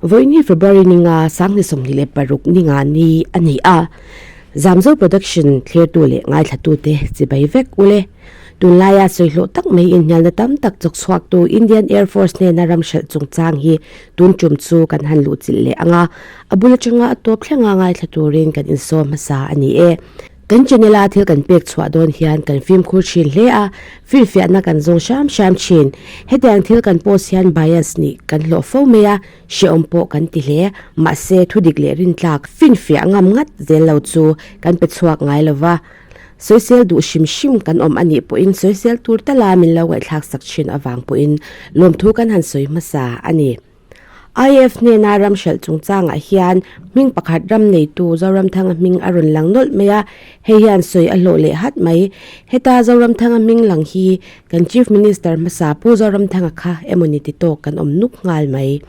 Vawiin hi February ninga 2026 ninga ni a ni a, Zamzo Production thlirtu leh ngaithlatute chibai vek ule. Tunlaia sawihlawh tak mai inhnialna tam tak chawk chhuaktu Indian Air Force hnena ram hrelh chungchang hi tun tum chu kan han luhchilh leh ang a, a bul atanga a tawp thlenga ngaithla turin kan insawm hmasa a ni e. Kan channel a thil kan pek chhuah dawn hian kan fimkhur thin hle a, finfiahna kan zawng hram hram thin. Hetiang thil kan post hian bias nih kan hlawh fo mai a, hrehawm pawh kan ti hle. Mahse, thudik leh rintlak finfiah ngam ngat zel lo chu kan pe chhuak ngai lo va. Sawisel duh hrim hrim kan awm anih pawhin sawisel tur tala min lo ngaihthlak sak thin avang pawhin lawmthu kan han sawi hmasa a ni. IAF hnena ram hralh chungchangah hian hming pakhat ram neitu Zoramthanga hming a rawn lang nawlh mai a, hei hian sawi a hlawh leh hat mai. Heta Zoramthanga hming lang hi kan Chief Minister hmasa Pu Zoramthanga kha emawni ti tawk kan awm nuk nghal mai.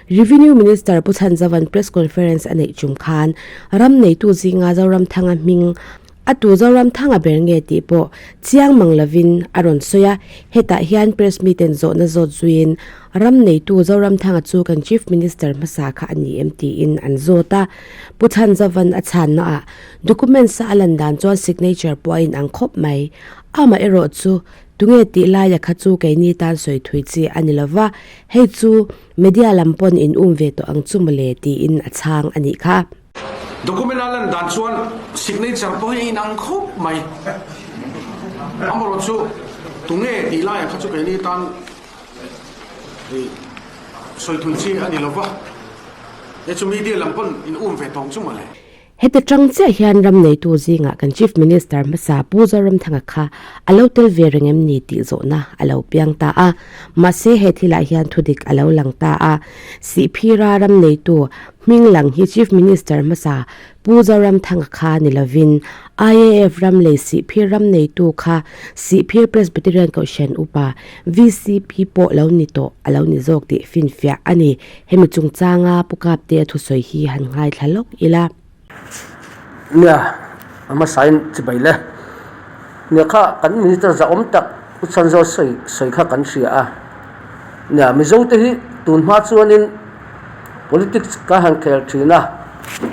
Revenue Minister Pu Chhanzavan Press Conference a neih tum khan ram neitu zinga Zoramthanga hming A tu Zoramthanga ber nge tih pawh chiang mang lovin a rawn sawi a, hetah hian press miten zawhna zawt zuiin ram neitu Zoramthanga chu kan Chief Minister hmasa kha a ni em tiin an zawt a. Pu Chhanzavan a chhannaah documents a a lan dan chuan signature pawh a inang khawp mai. Amaherawh chu tunge tih laia kha chu keini tan sawi thui chi a ni lova, hei chu media lam pawn in um ve tawh ang chu mawle tiin a chhang a nih kha. Document a lan dan chuan signature pawh hi a inang khawp mai. Amaherawh chu tunge tih laiah kha chu keini tan sawi thui chi a ni lo va, hei chu media lam pawn in um ve tawng chu mawle. Heti tang chiah hian ram neitu zingah kan Chief Minister hmasa Pu Zoramthanga kha a lo tel ve reng em ni tih zawhna a lo piang ta a. Mahse he thilah hian thudik a lo lang ta a. Sihphira ram neitu Hming lang hi Chief Minister hmasa Pu Zoramthanga kha ni lovin IAF ram lei Sihphir ram neitu kha Sihphir Presbyterian Kohhran Upa VCP pawh lo ni tawh a lo ni zawk tih finfiah a ni. Hemi chungchanga Pu Kaptea thusawi hi han ngaithla lawk ila. Nia, a hmasain chibai le. Nia kha kan Minister zahawm tak Pu Chhanzaw sawi sawi kha kan hria a. Nia, Mizote hi tun hma chuanin Politics ka han khel thin a,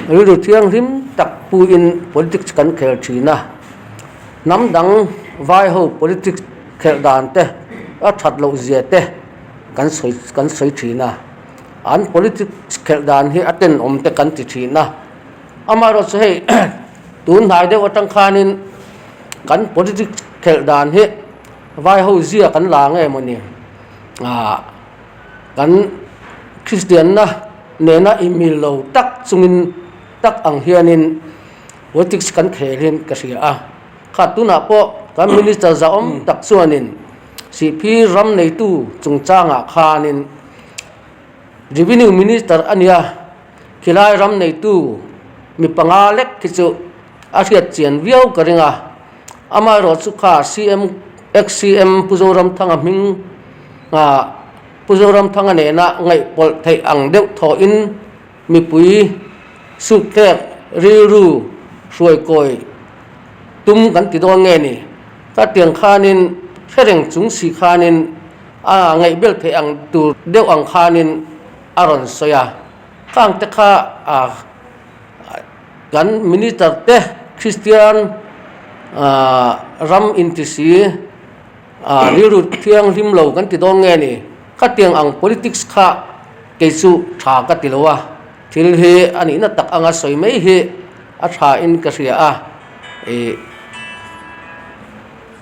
rilru thianghlim tak puiin politics kan khel thin a. Hnam dang vai ho politics khelh dan te a that loh zia te kan sawi kan sawi thin a. An politics khelh dan hi a tenawm te kan ti thin a. Amaherawhchu chu hei tun hnai deuh atang khanin kan politics khelh dan hi vai ho zia kan la nge mawni ah. Kan Kristianna nena inmil lo tak chungin tak ang hianin politics kan khel hian ka hria a. Kha tunah pawh kan Minister zahawm tak chuanin Sihphir ram neitu chungchangah khanin Revenue Minister a nia, khilai ram neitu mi panga lek khi chu a hriat chian viau ka ring a. Amaherawhchu kha CM Ex-CM Pu Zoramthanga hming ah Pu Zoramthanga nena ngaihpawlh theih ang deuh thawhin mipui suktlek rilru hruaikawi tum kan ti dawn nge ni? Ka tiang khanin hre reng chung si khanin a ngaihbel theih ang tur deuh ang khanin a rawn sawi a. Khang te kha ah Kan minister te Kristian ram intisi rilru thianghlim lo kan ti dawn nge ni? Khatiang ang politics kha kei chu tha ka ti lo a, thil hi a nihna tak anga sawi mai hi a tha in ka hria a, ih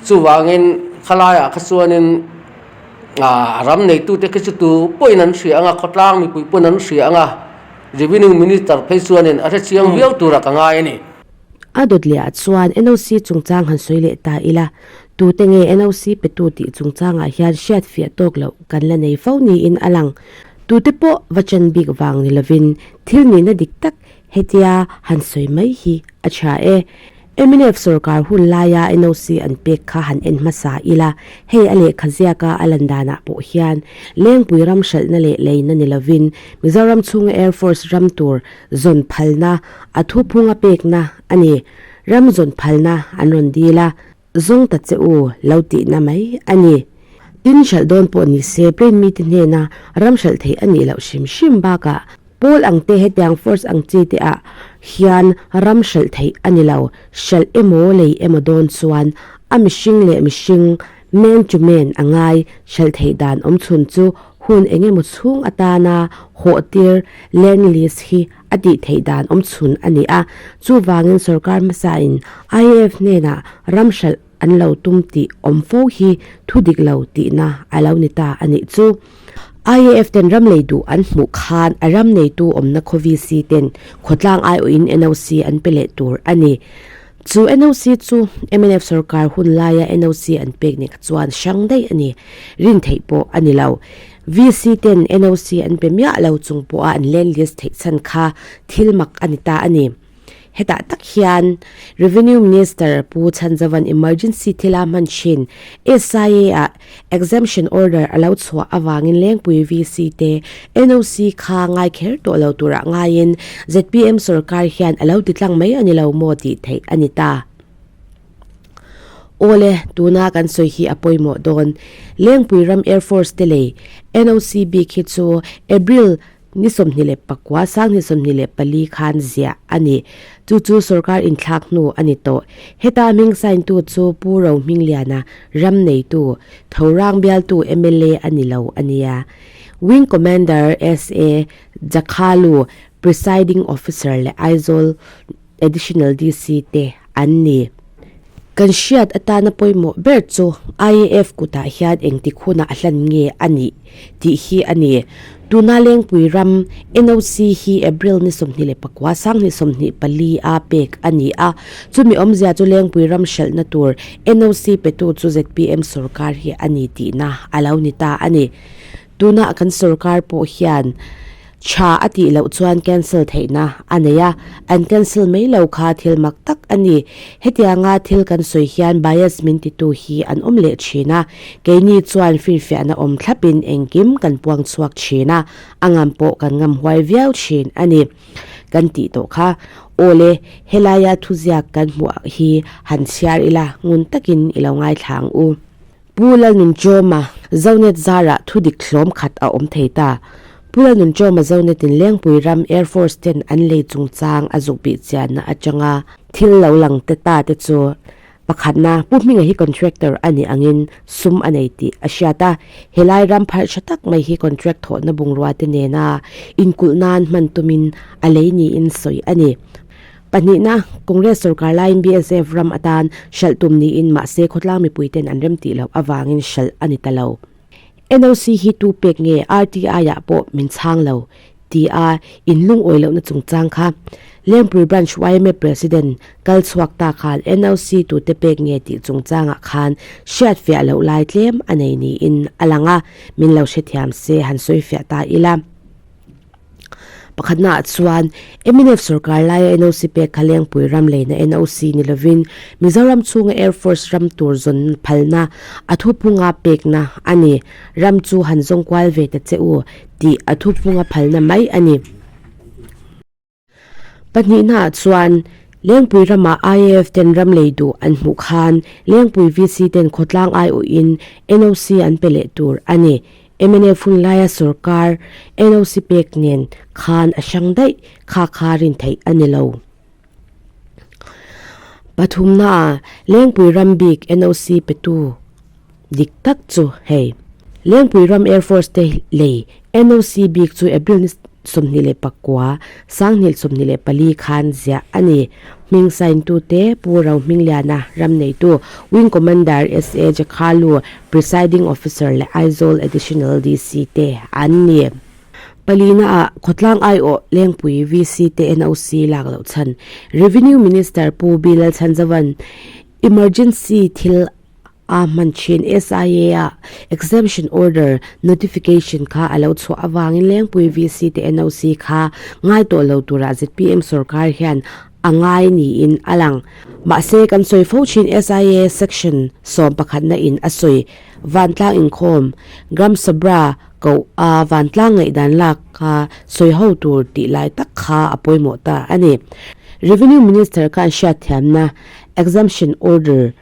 chuvangin khalaiah kha chuanin ram neitute khi chu tu pawhin an hria ang a, khawtlang mipui pawn an hria ang a. Revenue Minister phei chuanin a hrechiang viau tura ka ngai a ni. A dawt leh ah chuan NOC chungchang han sawi leh ta ila, tute nge NOC petu tih chungchangah hian hriatfiah tawk loh kan la nei fo niin a lang. Tute pawh va chan bik vang ni lovin thil nihna dik tak hetia han sawi mai hi a tha e. Mnf sorkar hun laia NOC an pek kha han en hmasa ila, hei a lehkha ziaka a lan danah pawh hian Lengpui ram hralhna leh leina ni lovin Mizoram chhunga Air Force ram tur zawn phalna a thuphunga pekna a ni. Ram zawn phalna an rawn dil a, zawng ta che u lo tihna mai a ni. Tin hralh dawn pawh ni se plane mite hnena ram hralh theih a nih loh hrim hrim bakah. Pawl ang te hetiang force ang chi te ah hian ram hralh theih a ni lo. Hralh emaw lei emaw dawn chuan a mihring leh mihring, man to man, a ngai. Hralh theih dan awm chhun chu hun eng emaw chhung atana hawh tir, land lease, hi a tih theih dan awm chhun a ni a. Chuvangin sorkar hmasain IAF hnenah ram hralh an lo tum tih awm fo hi thu dik lo tihna a lo ni ta a nih chu. IAF ten ram lei duh an hmuh khan a ram neitu awmna khaw VC ten khawtlang aiawhin NOC an pe leh tur a ni. Chu NOC chu mnf sorkar hun laia NOC an pek nek chuan hrang daih a ni. Rin theih pawh a ni lo. VC ten NOC an pe miah lo chung pawha an land list theih chhan kha thil mak a ni ta a ni. Hetah tak hian Revenue Minister Pu Chhanzavan emergency thila hman thin SIA-ah exemption order a lo chhuah avangin Lengpui VC te NOC kha ngai kher tawh lo turah ngaiin zpm sorkar hian a lo titlang mai a ni lo maw tih theih a ni ta. Awle, tuna kan sawi hi a pawimawh dawn. Lengpui ram Air Force te lei NOC bik hi chu April Ni 29, sang 24 khan ziah a ni. Chu chu sorkar inthlak hnu a ni tawh. Heta hming sign tu chu Pu Rohmingliana, ram neitu, Thorang bialtu mla a ni lo a nia. Wing Commander SA Jakhalu, Presiding Officer leh Aizawl Additional DC te an ni. Kan hriat atana pawimawh ber chu IAF kutah hian engtik hunah a hlan nge a nih tih hi a ni. Tuna Lengpui ram NOC hi April ni 29, 24 a pek a ni a, chumi awmzia chu Lengpui ram hralhna tur NOC petu chu zpm sorkar hi a ni tihna a lo ni ta a ni. Tuna kan sorkar pawh hian Tha a tih loh chuan cancel theihna a nei a, an cancel mai lo kha thil mak tak a ni. Hetianga thil kan sawi hian bias min titu hi an awm leh thin a, keini chuan finfiahna awm thlapin engkim kan puang chhuak thin a, a ngam pawh kan ngam huai viau thin a ni. Kan tih tawh kha. Awle, helaia thuziak kan hmuh hi han chhiar ila ngun takin i lo ngaithla ang u. Pu Lalnunchawma Zonet zarah thu dik hlawm khat a awm thei ta. Pu Lalnunchawma Zonet in Lengpui ram Air Force ten an lei chungchang a zuk bih chianna atanga thil lo lang te ta te chu pakhatna Pu Hminga hi contractor a nih angin sum a nei tih a hriat a, helai ram pharh tha tak mai hi contract thawhna bungrua te nena inkulh nan hman tumin a lei niin sawi a ni. Pahnihna, Congress sorkar laiin BSF ram atan hralh tum niin mahse khawtlang mipuiten an remtih loh avangin hralh a ni ta lo. NOC hi tu pek nge RTI-ah pawh min chhang lo tia in lungawi lohna chungchang kha Lengpui Branch yma President kal chhuak ta khan NOC tute pek nge tih chungchangah khan hriatfiah loh lai tlem a nei niin a lang a, min lo hrethiam se han sawifiah ta ila. Pakhatnaah chuan mnf sorkar laia NOC pek kha Lengpui ram leina NOC ni lovin Mizoram chhunga Air Force ram tur zawn phalna a thuphunga pekna a ni. Ram chu han zawng kual ve ta che u tih a thuphunga phalna mai a ni. Pahnihnaah chuan Lengpui ramah IAF ten ram lei duh an hmuh khan Lengpui VC ten khawtlang aiawhin NOC an pe leh tur a ni. Mnf hun laia sorkar NOC pek nen khan a hrang daih kha kha rin theih a ni lo. Pathumnaah Lengpui ram bik NOC petu dik tak chu hei. Lengpui ram Air Force te lei NOC bik chu April ni 29, 2024 khan ziah a ni. Hming sign tute Pu Rohmingliana, ram neitu, Wing Commander SA Jakhalu, Presiding Officer leh Aizawl Additional DC te an ni. Palina ah khawtlang aiawh Lengpui VC te NOC lak loh chhan Revenue Minister Pu B Lalchhanzavan Emergency thil A hman thin SIA-a Exemption Order Notification kha a lo chhuah avangin Lengpui VC te NOC kha ngai tawh lo turah zpm sorkar hian a ngai niin a lang. Mahse, kan sawi fo thin SIA Section 11 na in a sawi Vantlang inkhawm, Gram Sabra koh a vantlang ngaihdan lak kha sawi ho tur tih lai tak kha a pawimawh ta a ni. Revenue Minister khan hriatthiamna Exemption Order.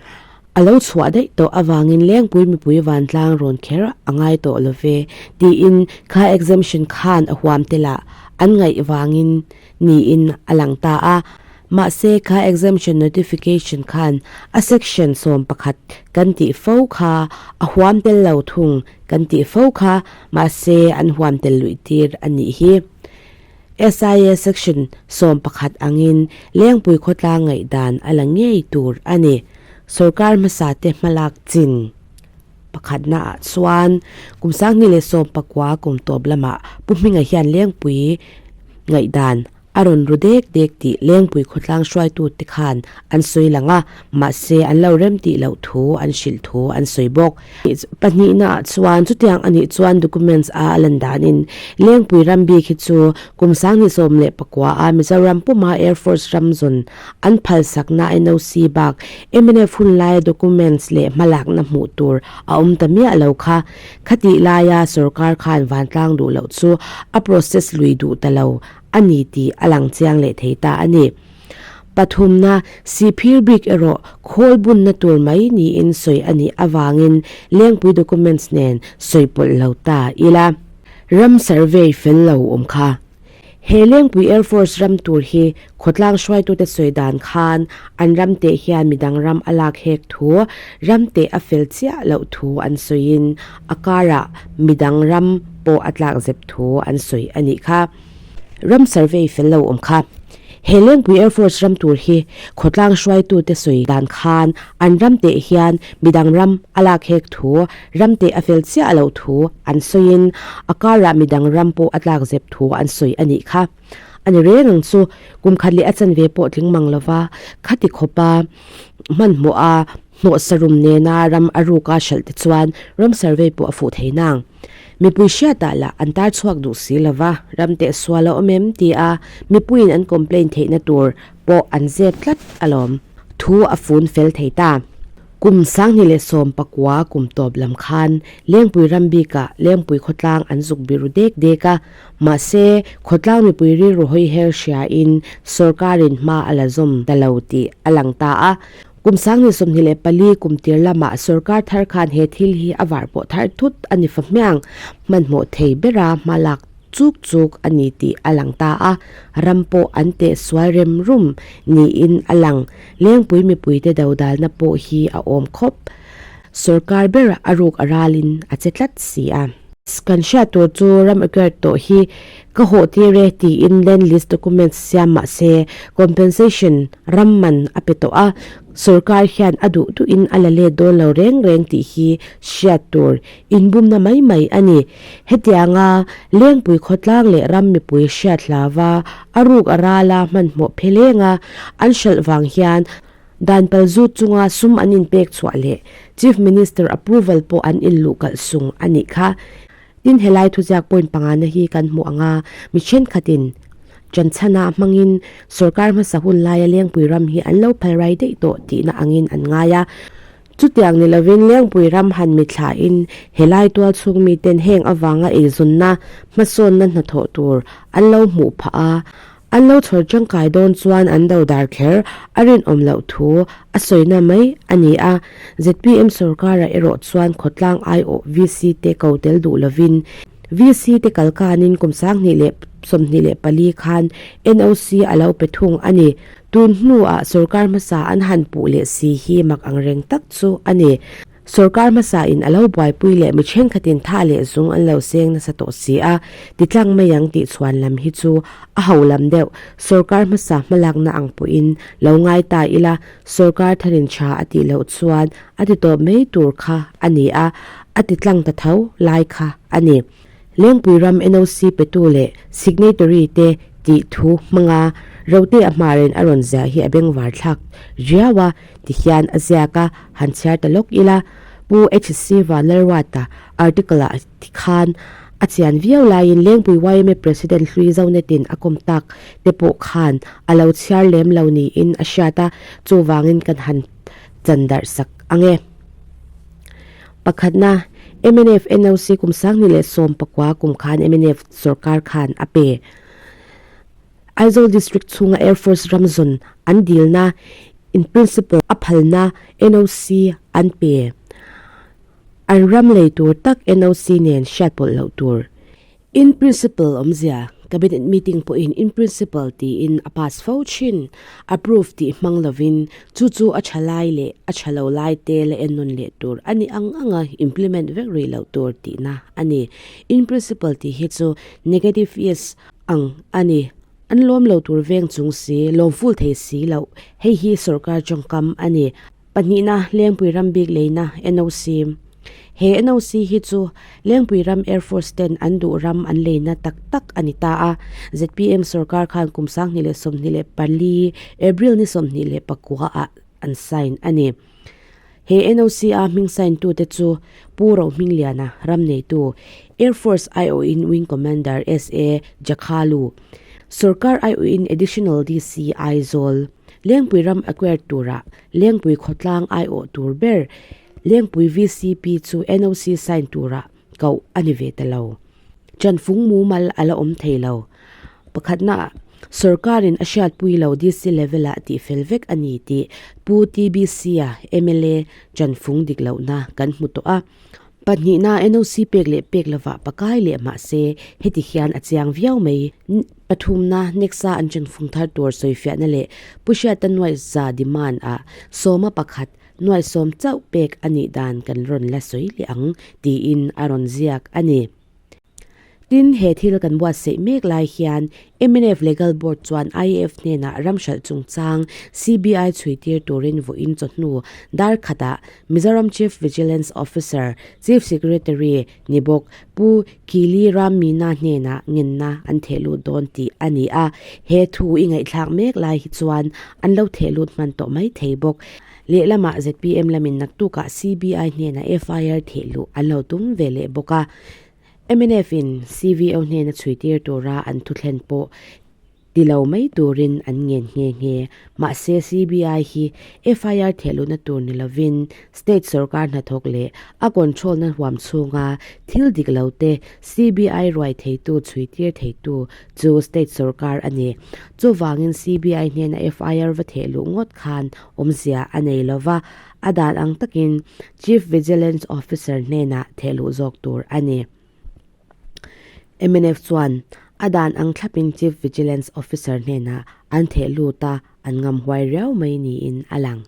A lo chhuah daih tawh avangin Lengpui mipui vantlang rawn kher a ngai tawh lo ve tiin kha exemption khan a huam te lah an ngaih vangin niin a lang ta a. Mahse kha exemption notification khan a section 11 kan tih fo kha a huam tel lo thung kan tih fo kha mahse an huam tel luih tir a nih hi. SIA Section 11 angin Lengpui khawtlang ngaihdan a la ngei tur a ni. Sorkar hmasa te hmalak chin pakhatna ah chuan kum 2019 kum tawp lamah Pu Hminga hian Lengpui ngaihdan a rawn ru dek dek tih Lengpui khawtlang hruaitu te khan an sawi lang a, mahse an lo rem tih loh thu an hrilh thu an sawi bawk. Pahnihna ah chuan chutiang a nih chuan documents a a lan danin Lengpui ram bik hi chu kum 2019 a Mizoram puma Air Force ram zawn an phalsakna NOC bak mnf hun laia documents leh hmalakna hmuh tur a awm ta miah lo kha. Khatih laia sorkar khan vantlang duh loh chu a process lui duh ta lo a ni tih a lang chiang leh thei ta a ni. Pathumna, Sihphir bik erawh khawl bunna tur mai niin sawi a nih avangin Lengpui documents nen sawi pawlh lo ta ila. Ram survey fel lo awm kha. He Lengpui Air Force ram tur hi khawtlang hruaitute sawi dan khan an ram teh hian midang ram a lak hek thu, ram teh a fel chiah loh thu an sawiin a karah midang ram pawh a tlak zep thu an sawi a nih kha. Ram survey fel lo awm kha. He Lengpui Air Force ram tur hi khawtlang hruaitute sawi dan khan an ram teh hian midang ram a lak hek thu, ram teh a fel chiah loh thu an sawiin a karah midang ram pawh a tlak zep thu an sawi a nih kha. A ni reng ang chu kum khat leh a chanve pawh tling mang lova khati khawpa hmanhmawh a hnawh sarum nena ram a ruka hralh te chuan ram survey pawh a fuh thei nang. Mipui hriatah lah an tar chhuak duh si lova, ram teh sual a awm em tia mipuiin an complain theihna tur pawh an zep tlat alawm. Thu a fun fel thei ta. Kum 2019 kum tawp lam khan Lengpui ram bikah Lengpui khawtlang an zuk biru dek dek a, mahse khawtlang mipui rilru hawi her hriain sawrkarin hma a la zawm ta lo tih a lang ta a. Kum 2024 kum tir lamah sorkar thar khan he thil hi a var pawh thar thut a ni fa hmiang. Hmanhmawh thei bera hma lak chuk chuk a ni tih a lang ta a, ram pawh an teh sual rem rum niin a lang. Lengpui mipuite dodalna pawh hi a awm khawp. Sorkar ber a ruk a ralin a che tlat si a. Kan hriat tur chu ram acquired tawh hi ka hawh tir e tiin land lease documents siam mah se compensation ram man a pe tawh a, sorkar hian a duh duhin a la let dawn lo reng reng tih hi hriat tur inbumna mai mai a ni. Hetianga Lengpui khawtlang leh ram mipui hriat hlava a ruk a rala hmanhmawh phelenga an hralh vang hian Dan pal zut chunga sum an inpek chhuah leh Chief Minister approval pawh an inluh kalh sung a nih kha. Tin, helai thuziak point pangana hi kan hmuh ang a, mi thenkhatin chanchhana hmangin sorkar hmasa hun laia Lengpui ram hi an lo phal rai daih tawh tihna angin an ngai a. Chutiang ni lovin Lengpui ram han mithlain helai tual chhung miten heng avanga eizawnna hmasawnna hnathawh tur an lo hmuh phah a, An lo chhawr tangkai dawn chuan an do dar kher a rinawm loh thu a sawina mai a ni a. Zpm sorkarah erawh chuan khawtlang aiawh VC te ko tel duh lovin VC te kal kanin kum 2024 khan NOC a lo pe thung a ni. Tun hnuah sorkar hmasa an han puh leh si hi mak angreng tak chu a ni. Sorkar hmasa in a lo buaipui leh mi thenkhatin tha leh zung an lo seng nasa tawh si a, titlang mai ang tih chhuan lam hi chu a ho lam deuh. Sorkar hmasa hmalakna ang pawhin lo ngai ta ila, sorkar tharin tha a tih loh chuan a ti tawp mai tur kha a ni a, a ti tlang ta tho lai kha a ni. Lengpui ram NOC petu leh signatory te tih thu hmanga Rote a hmaren a rawn ziah hi a bengvar thlak riau a. Ti hian a ziak a, han chhiar ta lawk ila, Pu HC Vanlalruata article ah ti khan a chian viau laiin Lengpui yma President hlui Zonetin a kawm tak te pawh khan a lo chhiar lem lo niin a hriat a, chuvangin kan han chan darh sak ang e. Pakhatna, mnf NOC kum 2019 kum khan mnf sorkar khan a pe. Aizawl District chhunga Air Force ram zawn an dilna. In principle a phalna NOC an pe. An ram lei tur tak NOC nen hriat pawlh loh tur. In principle awmzia, Cabinet meeting pawhin in principle tiin a pass fo thin. Approve tih hmang lovin chu chu a tha lai leh a tha lo lai te la ennawn leh tur a ni ang anga implement vek rih loh tur tihna a ni. In principle tih hi chu negative yes ang a ni. An lawm lo tur veng chung si, lawm ful thei si loh. Hei hi sorkar tawngkam a ni. Pahnihna, Lengpui ram bik leina, NOC. He NOC hi chu Lengpui ram Air Force ten an duh ram an leina tak tak a ni ta a. Zpm sorkar khan kum 2024 April ni 29 ah an sign a ni. He NOC a hming sign tute chu Pu Rohmingliana, ram neitu, Air Force aiawhin Wing Commander SA Jakhalu, sorkar aiawhin Additional DC Aizawl, Lengpui ram acquired tura Lengpui khawtlang aiawh tur ber Lengpui VCP chu NOC sign tura koh a ni ve ta lo. Chanfung mumal a la awm thei lo. Pakhatna, sorkarin a hriatpui lo DC level-ah tihfel vek a ni tih Pu TBC-a mla chanfung dik lohna kan hmu tawh a. Pahnihna, NOC pek leh pek lovah pakai leh mah se heti hian a chiang viau mai. Pathumna, Nexa an chanfung thar tur sawifiahna leh Pu Hriata nuaihza demand-ah sawma pakhat nuaihsawm chauh pek a nih dan kan rawn la sawi leh ang tiin a rawn ziak a ni. Tin, he thil kan buatsaih mek lai hian mnf Legal Board chuan IAF hnenah ram hralh chungchang CBI chhuitir turin vawiin chawhnu dar khatah Mizoram Chief Vigilance Officer, Chief Secretary ni bawk Pu Kili Ram Meena hnenah ngenna an thehlut dawn tih a ni a. He thu i ngaihthlak mek lai hi chuan an lo thehlut hman tawh mai thei bawk. Lehlamah zpm lamin naktukah CBI hnenah FIR thehluh an lo tum ve leh bawk a. Mnf in CVO hnena chhuitir tura an thuthlen pawh ti lo mai turin an ngen nghe nghe. Mahse CBI hi FIR thehluhna tur ni lovin state sorkar hnathawk leh a control-na huam chhunga thil dik lo te CBI ruai theitu chhuitir theitu chu state sorkar a ni. Chuvangin CBI hnena FIR va thehluh ngawt khan awmzia a nei lova, a dan ang takin Chief Vigilance Officer hnenah thehluh zawk tur a ni. Mnf chuan a dan ang thlapin Chief Vigilance Officer hnenah an thehlut a, an ngam huai riau mai niin a lang.